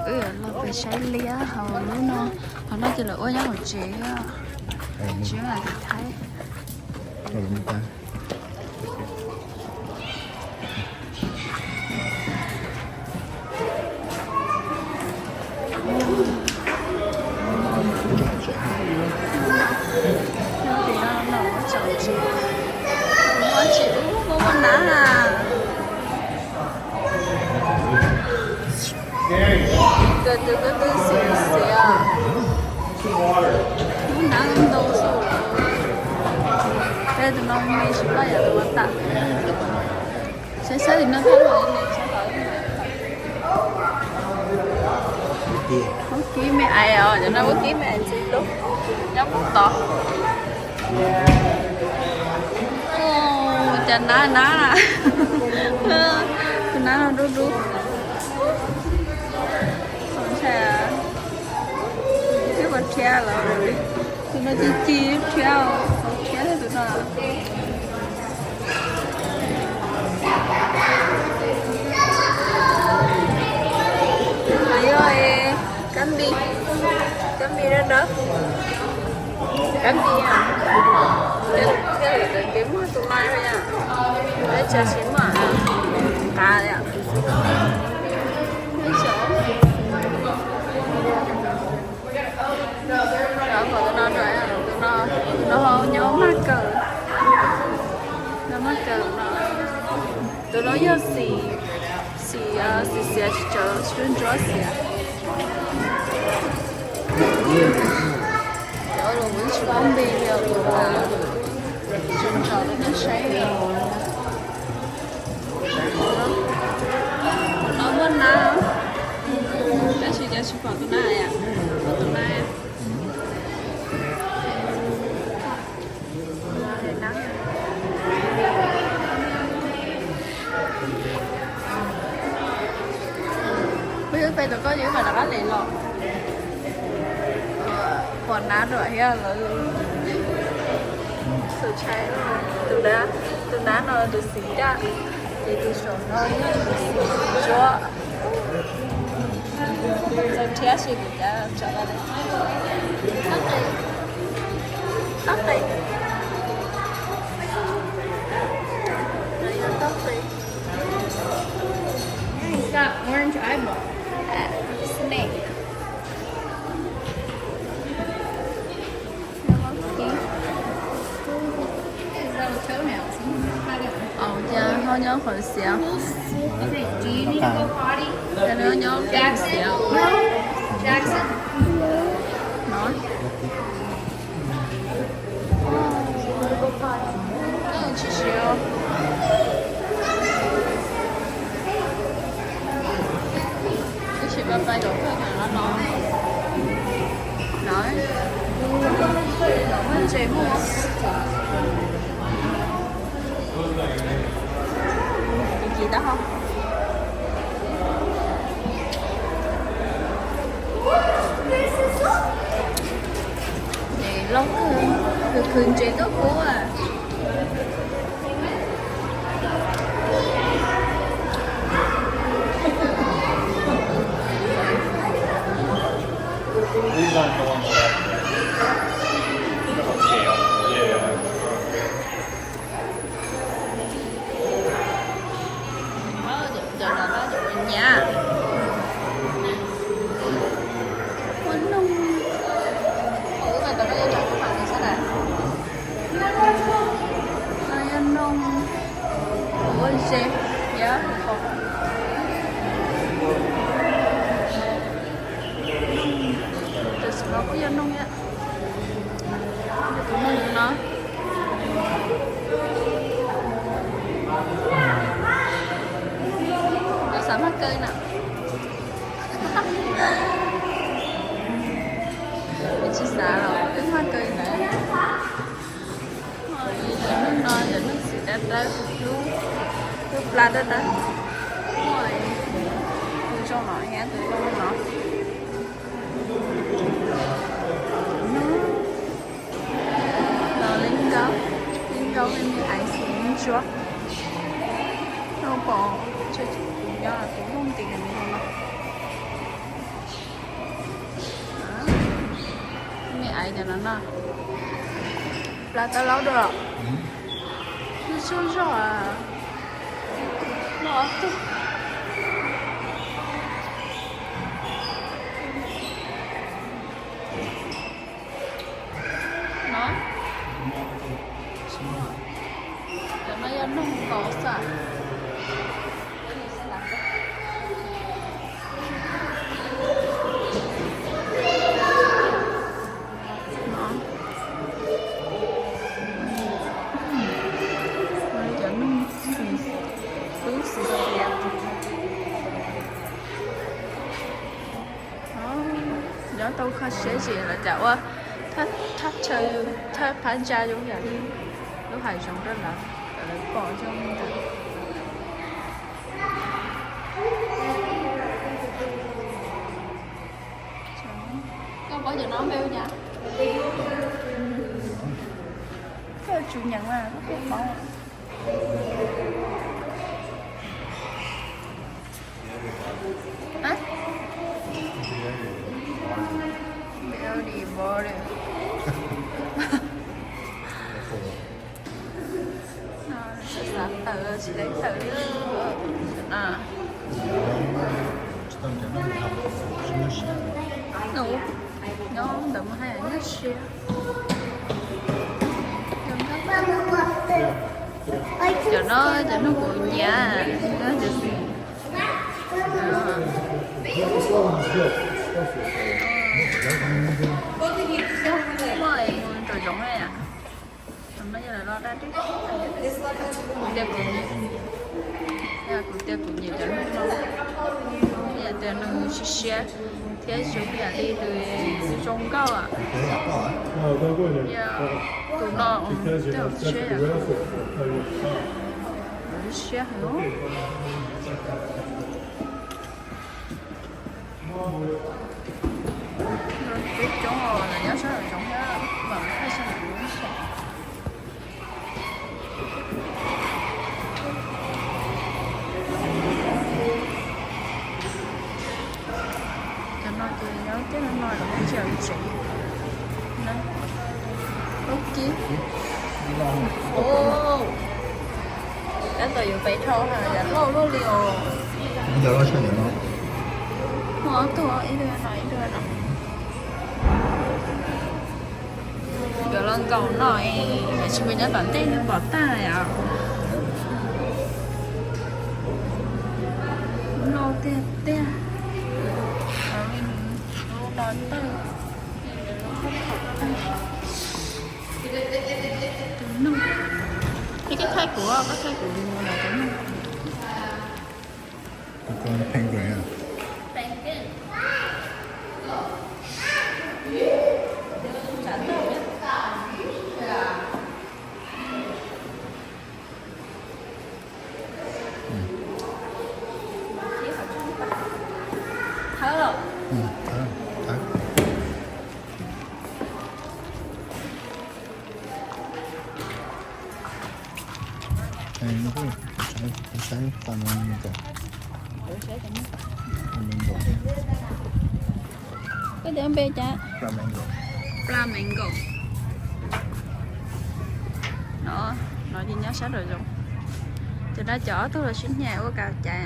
Wb yuav los pem saib liab hauv lub no, hauv no ces lawv ua nyob hauv tsev, tsis ua tim Thaib. Muaj tsis ub, muaj muaj nab. Kawm tus ko twb xis xis os. Muaj nab ntau xwb. Peb tus no me tsis loj yam tus ua tam. Saib saib tim no thiab. Ub kib me ais os, cov no ub kib me ais ntxim hlub. Nyob mus tod. Ua cas nab nab na. Tus nab no dub dub. Ntshai, twb ua rhiab lawm. Tus no ci ci rhiab, ua rhiab tus no. Yog kab npis, kab npis dawb dawb. Kab npis, thiaj li txawm kev muag tus no yom. Teb chaws tsis muaj, qav yom. Tus no, tus no nyob maj kawm, nyob maj kawm no. Tus no yog xim, xim, xim xiav tsis tsawg, tsis ntsuab xiav. Cov los kuv tsis paub npe li os, tsuas ntsaum rau nej saib li. No muaj nab, tab sis cov tsis pom tus nab, pom tus nab. Peb peb tus koj yuav mam rov qab lem los. Pom nab dua thiab lawm. Tus ntshai, tus nab, tus nab no tus xim daj, ces tus saum no yog tus xim ntsuab. Txaus rhiab si kuv cav tsam li. Toj qe. Toj qe. It's got orange eyeball. Snake. Tus no nyob qhov xiav. Tus no nyob qhov xiav. No. Tsis siav. Tab sis pais pais tom kawg no no. No, muaj ntses muaj. Kim kim tab hau. Loj kawg, khwv khwv ntses tuaj pub. These aren't the ones that I, yeah. Cov no cov ua nyab. Ua noog. Ua noog. Ua ze, yog. Tam sim no kuj yog noog thiab. Tus noog no. Cov xav maj kaw na. Tsis xav los twb maj kaw na. Yog noog no yog noog xim dawb dawb, lub plab dawb dawb. Tus zoo no thiab tus zoo no. Los li nkaub, li nkaub li me ais xim ntsuab. Noj pom, kuv nyob tus nplooj nti li no. Cov no no, plab tab laub dua, nws tsuag zog, no ob tug. No, cov no yog noog kaus xwb. Cov noog tub xim xiav. Nyob tau kho siab ces lawv cas ua thaj chaw, thaj phab ntsa zoo yam li lub hav zoov rau lawv, kom lawv pom zoo li ntawd. Koj paub cov no npe ua cas? Koj tsum nyeem mas koj paub. Beauty border. Xav tawm tsis deb tawm li. Nyob ntawd mas haj yam nyuaj siab. Cov no cov noog kuv nyiam. Muaj mus rau zoov na. Cov no yog lawv lo dab dib. Kuv tias kuv, kuv tias kuv nyiam cov noog no, yam tias nws siab siab thiab zoo yam li nws zoo nkauj. Yog tus no, tus siab yam, siab heev. Peb coob os, lawv nyob sab nraum zoov thiab mam thaij sab nraum zoov. Cov no ces nyob tej no no los tsis yog tsev na. Ub kib. Tab tom yuav pem dhau na, yam loj luaj li os. Muaj ob tug, ib tug no ib tug no. Yuav los nkaum no es tsis mus nyob tom ntej pom tag yom. Loj tiag tiag. Lub no tawg. Tus noog. Es koj thaij kuv, koj thaij kuv mus na tus noog. Penguin. Penguin. Thawb los? Thawb, thawb. Saib, saib tau no nkaus. Koj tias npe cas? Flamingo. No, no ces nyob sab nraum zoov. Ces no cov ob tug los sib nyiam ua kav cai.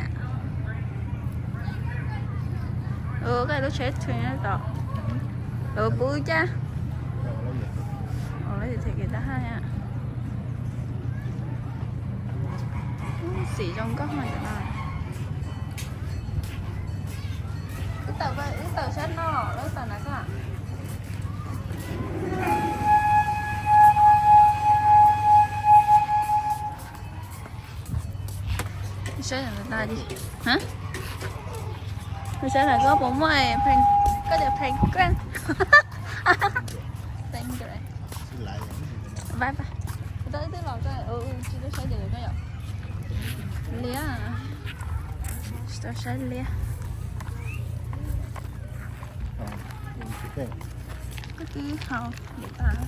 Koj lub tsheb twg tom? Lawv pub cas? Lawv yog them kev tab haj. Xim zoo nkauj no cov no. Wb tawm, wb tawm sab no, wb tawm na koj. Saib na, saib na koj puas muaj, koj tias penguin. Penguin. Bye bye. Tau ib tug los tsis tau saib ces koj yom. Liab. Tsis tau saib liab. Koj twb haus liam tas.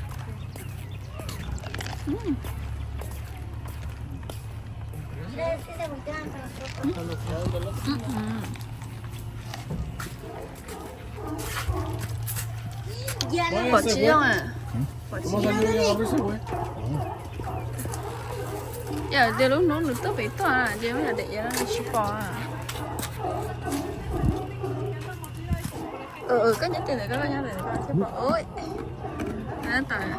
Pom tsis zoo. Pom tsis zoo. Yog tias lub hnub nws tuaj pem tuaj ces yog daim iav no nws tsis pom. Koj nyob tes ntawd, koj nyob tes ntawd koj thiaj pom. Nyob tes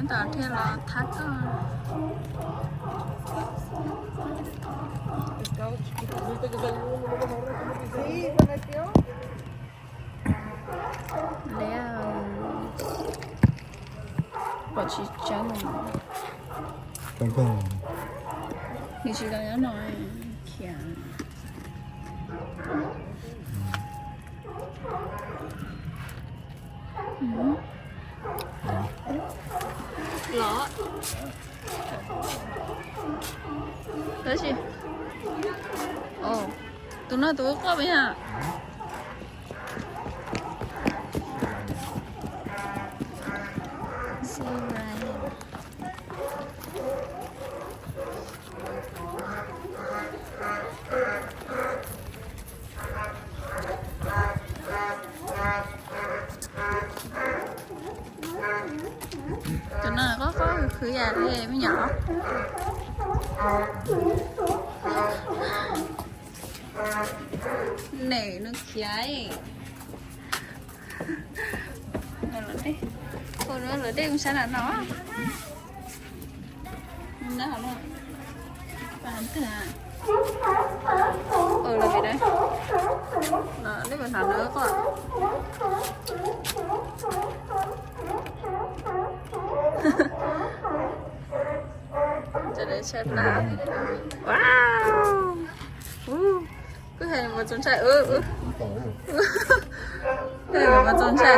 ntawd thiaj los thab koj. Pom tsis tseeb. Nws tsis tau nyob no, khiav. Los. Tab sis, tus no tus ub qoj me na. Tus no qoj qoj khwv yam li me nyuam. Nws khiav. Lawv dej, lawv dej mus sab nram no. Lawv dej mus sab nram no. Wow. Kuv hais mas txaus ntshai. Kuv hais mas txaus ntshai.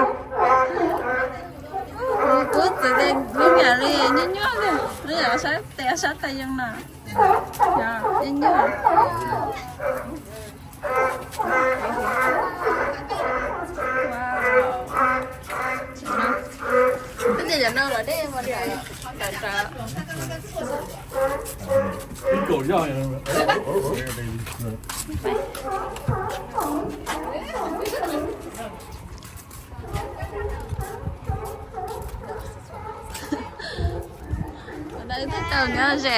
Kuv txawm tias lub niam li nyuaj nyuaj li, lub niam sab tes sab tais yeej na. Nyuaj nyuaj. Twb tias cov no los dej mus nram, nram, nram. Tus no twb tau nyob ze.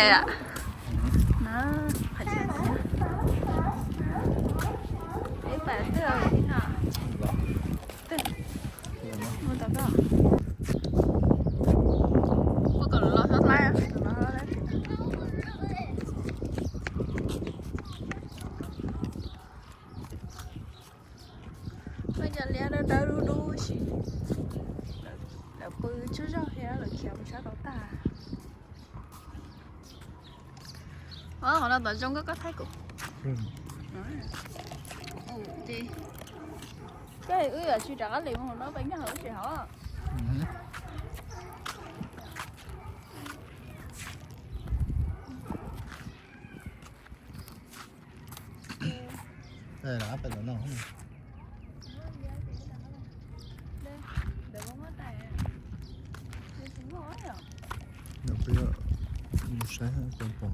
Ib pab twb no. Mus tom koj. Ua kom lawv los hlob hlab, lawv hlob hlab. Koj cov liab dawb dawb dub dub si. Lawv pw tsaug zog thiab lawv khiav mus sab tod tag. Qhov no tom zoo koj, koj thaij kuv. Ces koj wb yuav tsis rov qab li mus no peb nkag hauv tsev hov. Mus saib puas pom.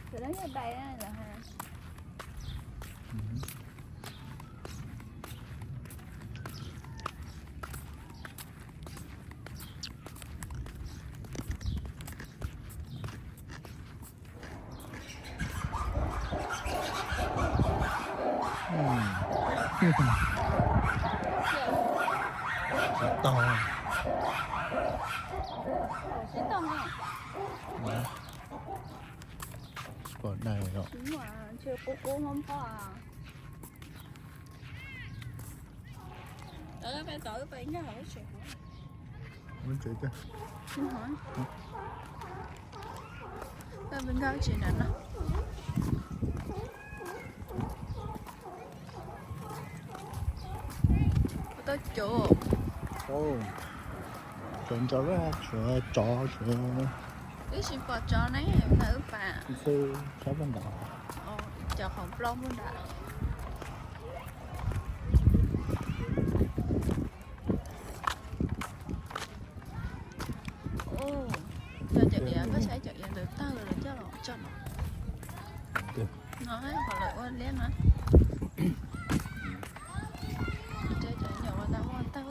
Tsis tau. Tsis pom dais os. Nkag tsev na. Tau cov, cov ntsa, tshuav tsov, tshuav. Wb tsis pom tsov ne, ntawm wb pas. Xwb sab paj ntaub. Cov qhov nplooj nplooj nram. Cov, cov iav, koj saib cov iav ntawd tag lawm coj los tso no. No qhov lawv ua liab no. Cov nyuam ua tau ua tag,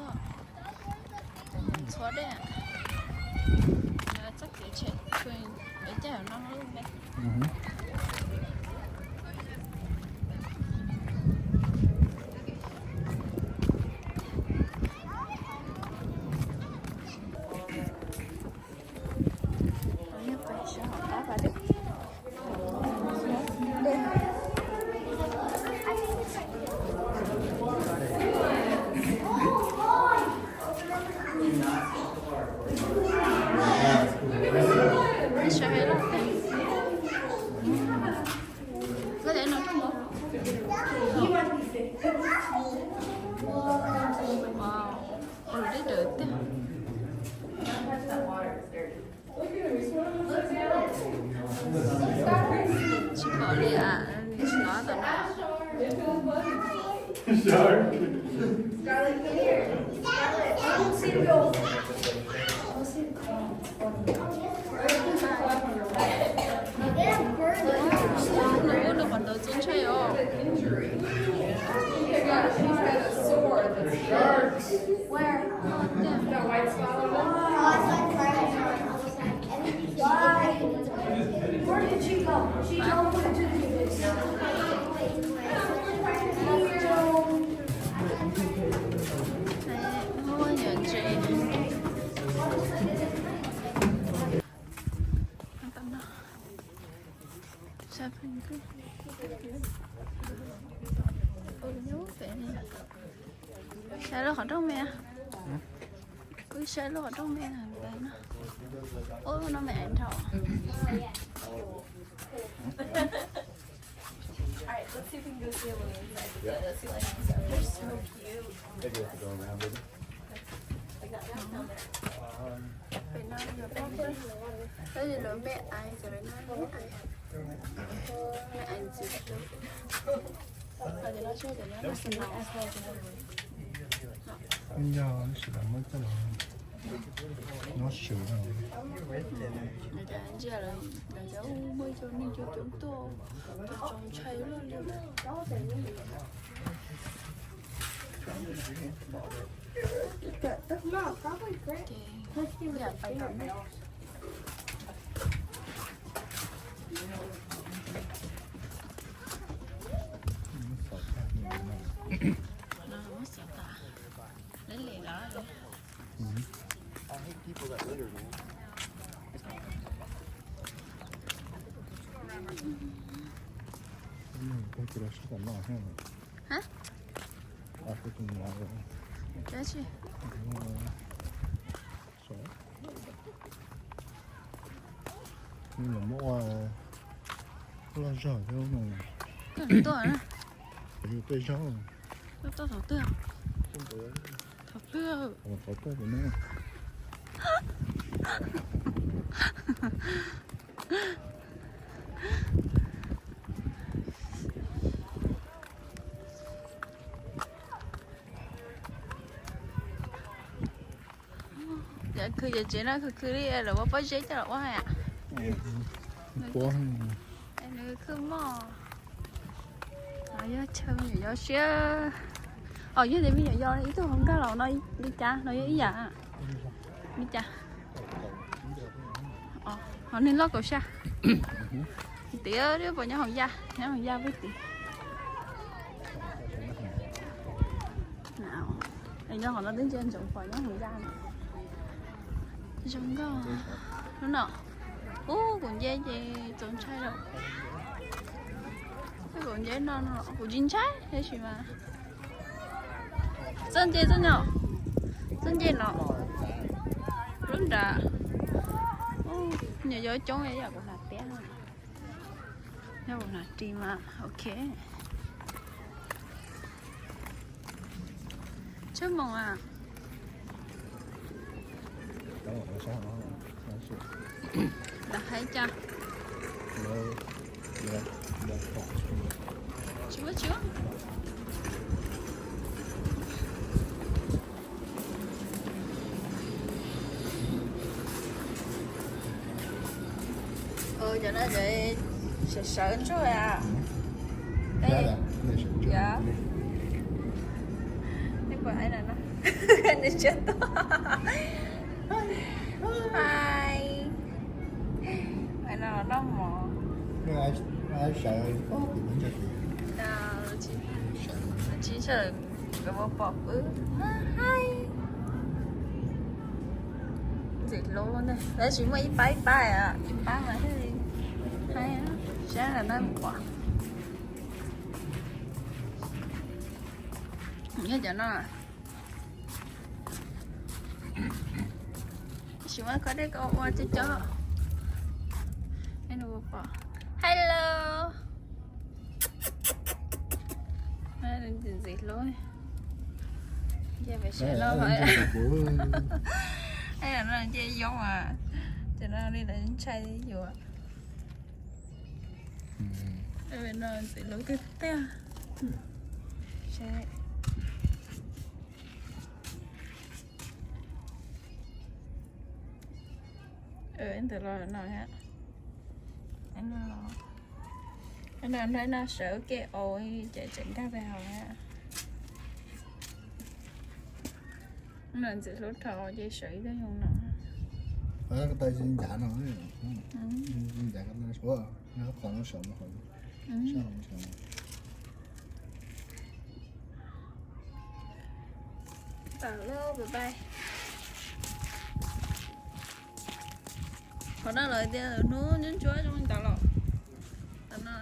cov nyuam ntxhua dej, txoj kev tshem tshwm, es caij no lub me. Ua deb dawm tiag. Tsis pom li a, tsis pom tam no. Nws ua nws qhov ntawd txaus ntshai os. Where? That white spot on it? Why? Where did she go? She jumped into the abyss. Saib lub qhov rooj me. Kuv saib lub qhov rooj me ntawd no. Ub, no me ais nrhau. Pem no yog peb, tab sis lawv me ais, cov lawv no me ais, me ais ntxiv. Yog sis lawv muab coj los nyob swm no. Ntsia lawv, lawv cov muaj cov neeg coob coob tuaj, txaus ntshai luaj li. Hab? Dab tsi? Muab ua loj zog thiab no. Koj tuaj na. Tej zaub. Koj tuaj thaum twg? Thaum twg? Thaum tuaj no. Yog khwv yog tsev no khwv khwv li lawv muab pob zeb coj los ua hais. Nws khwv moj. Yog chaw me nyuam yaus siab. Os, yog tias me nyuam yaus ib tug hauv nkag los no li cas no yog ib yam li cas? Hos nws loj kaum xya. Tias puas nyob hauv yaj, nyob hauv yaj peb tis. Nyob hauv no twb ntsia ntsoov pom nyob hauv yaj no. Zoo nkauj lub no. Ub, kuv nce ces txaus ntshai lawm. Kuv nce no no kuv tsis ntshai tab sis mas txoj nce txoj no, txoj nce no lub nrad. Nyuam yaus coob yam kuv hnav tiab no. Yog kuv hnav ris mas ok. Tsheb moos a. Lam hais cas? Tsis muaj, tsis muaj. Cov no cov sawv sawv ntsuag a. Ê, yog. Neb puas hais no no? Nws tsis tuaj. Hai. Hais no noj mov. Tsis ntshe nkawd puas pom wb. Hai. Ntxim hlub ne, tab sis muaj ib pab ib pab, ib pab mas thiaj li haib, saib no na mus pom. Nyob cov no. Tab sis muaj khob dej koj ua cov cov. Hello. Ntxim ntxim hlub. Nce pem sawv no, no nce yoob as, ces no li lawv ntshai yuav. No ntxim hlub tiag tiag. Ntawm los no, no nrog no sawv ke au, ces tseem nkag pem hauv. No ntxim hlub dhau ces sawv ib tug zoo no. Ncav no, ncav qhov no sawv, qhov no sawv. Tawm lawm, bye bye. Qhov no lawv tias hnub ntsuab ntsuab zoo li ntawd los. Tam no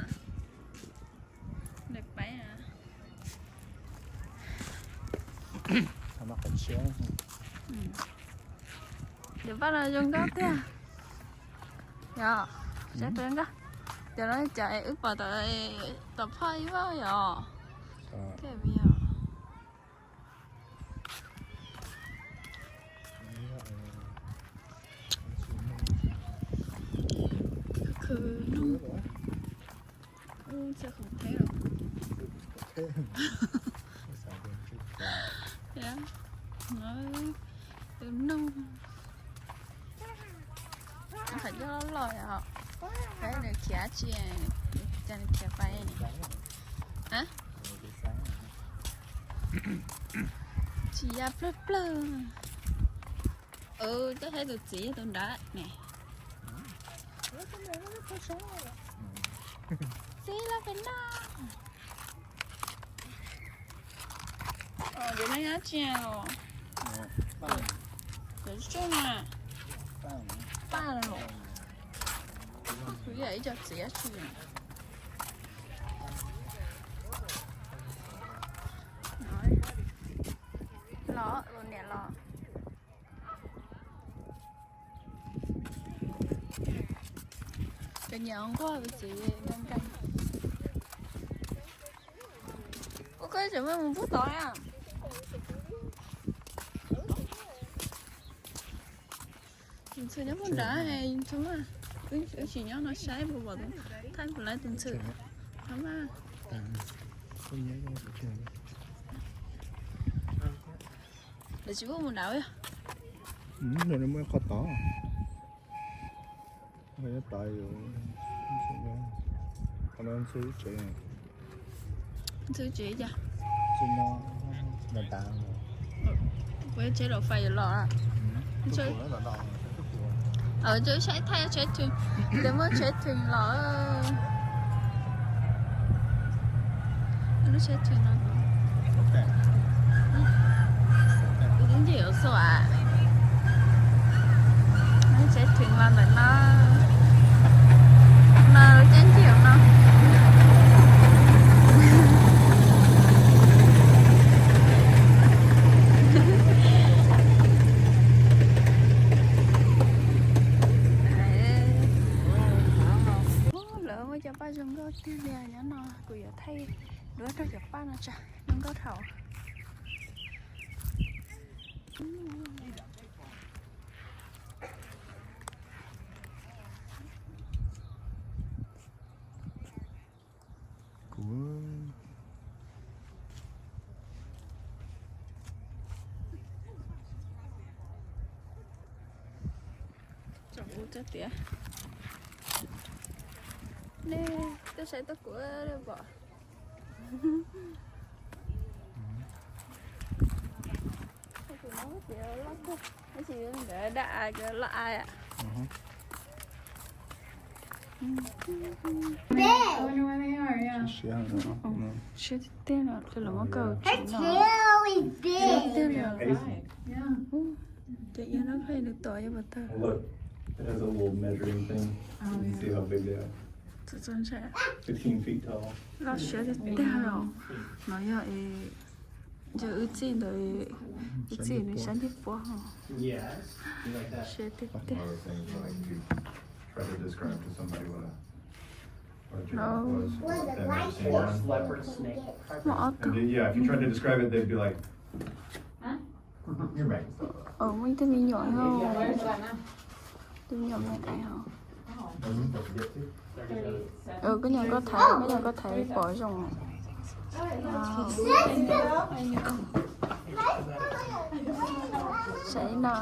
daim paib. Daim paj no zoo nkauj tiag. Yog, saib qhov zoo nkauj. Cov no cas es wb pom tom, tom phoj ib vaj yom. Tej me yom. Khwv nug. Ub, txawj qhov theb os. Tus noog. Qhov coj loj loj os. Peb nws khiav tsis, cas nws khiav pais. Tsis ya plawg plawg. Koj saib tus txiv tus nrad ne. Txiv los pem no. Cov no nyob tsis os. Cov tsuj na. Paj los. Kuv yam ib co txiv tsis. Los, niam los. Cov niam nquag tus txiv nkees nkees. Ua koj tseem muaj mus pub tod na. Tus ntxhw nyob puag nrad, tus ntxhw mas wb tsis nyob no saib puas pom tus thaij puas lawv tus ntxhw. Thab mas. Lawv tsis pub mus nrad. Muaj qhov tod. Qhov no ntxhw tsev. Ntxhw tsev cas? Kuv tsev laus fais los. Tsev thaij tsev thwm, ces muaj tsev thwm los. Lub tsev thwm no. Ub, tseem yuav xuas. Lub tsev thwm los ntawm no. No lub tsev thwm no. Lawv muaj cov paj zoo nkauj tiag li nyob no, kuv yuav thaij duab rau cov paj no tsa zoo nkauj dhau. Kuv tsom kuv tso tias nej twb saib tau kuv pom. Tab sis ntawd dab a, loj a. Siab tiag tiag, lawv muab kaw tsis no. Siab tiag li. Ces yog no pheej nws tom yog pas tag. Txom txom ntshai. Loj siab tiag tiag os. No yog, yog wb txij ntawd, wb txij nws sab ntiag puab ho. Siab tiag tiag. Muaj ob tug. Muaj ib tug me nyuam, tus me nyuam me ais ho. Koj nyob koj thaiv, koj nyob koj thaiv pom zoo. Saib no,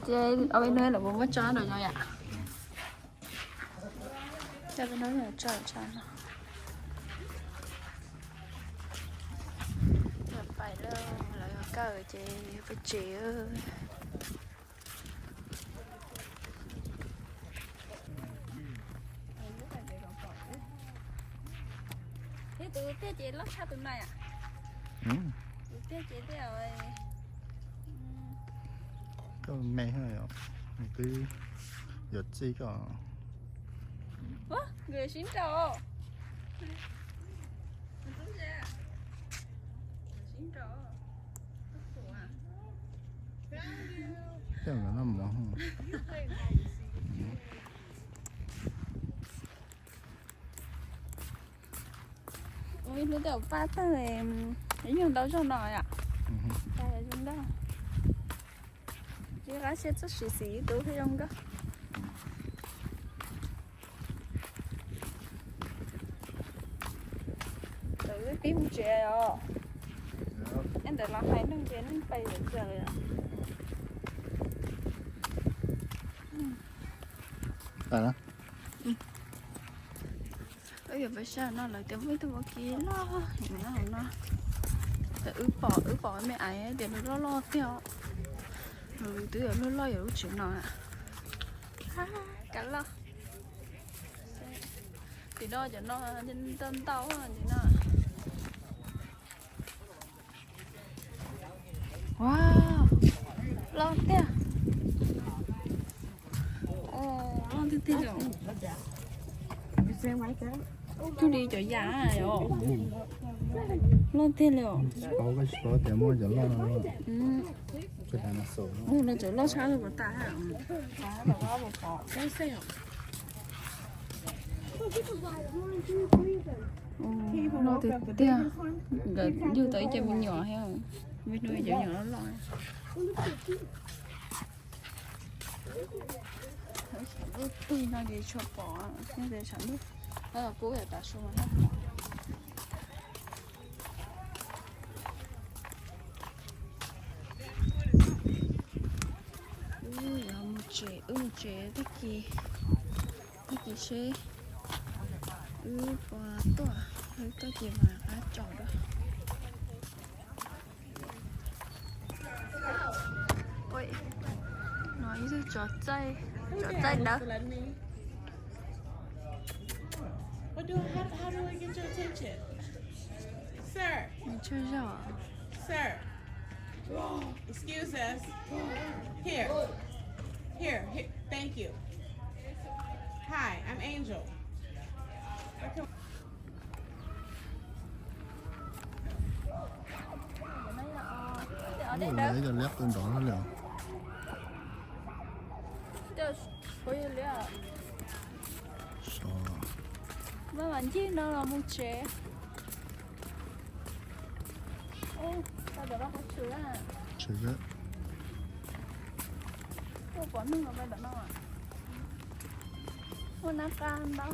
ces ob peb hnub lawv puas muab tso rau no yom? Coj peb hnub tso tso no. Pais lawm, lawv yuav kaw ces peb tsev. Tus tiag ces loj tshaj tus no yom? Tus tiag ces tiag. Koj me, twb yuav txij koj. Nkawd sib nraus. Tej no mov. Ua ib hnub tej zaum pab tag, ib nyuag ntau zog no yom. Zoo nkauj. Ces qab siab txog siv xim ib tug thiaj zoo nkauj. Thaum wb pib mus tsev os, es ntawd los hais neeg ces neeg pais lawm tiag lawm. Wb yuav pais sab no lawv tias muaj ib tug vaub kib loj heev no. Wb pom, wb pom me ais tias nws loj loj tiag. Nws twb yuav loj loj yuav lub tsev no. Kav loj. Tim no cov no ntau ntau tim no. Wow, loj tiag. Loj tiag tiag li. Cuag li cov yam os. Loj tiag li os. Mus no cov loj tshaj li puas tas. Loj tiag tiag. Nkawd yug tau ib ce me nyuam thiab, me nyuam, cov me nyuam loj loj. Lub twg no ces tshua pom, tsam lub, kub yam tav su mas pom. Wb mus tsev, wb mus tsev tag kis, tag kis seb wb puas tuaj, wb tuaj ces mas qab tso dua. No ib tug tsov txaij, tsov txaij dawb. What do, how, how do I get your attention? Sir. Nws tshuaj zog. Sir. Excuse us. Here. Here, here. Thank you. Hi, I'm Angel. Ua, cov liab qw nrov no li os. Maj mam ncig no los mus tsev. Tshwm. Tuaj pom neeg los pais tom no. Ua nab qa ntau,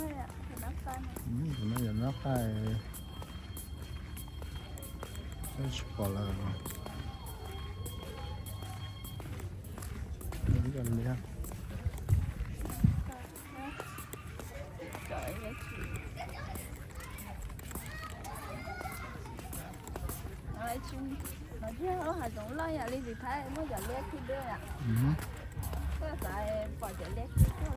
nab qa. Tus no yog nab qa. Tsis pom lawm. Ib co liab. Cov ib yam tsis, Tsis, no yog lub hav zoov loj yom, li vim phab muab cov liab khib dub yom. Koj xav pom cov liab khib dub?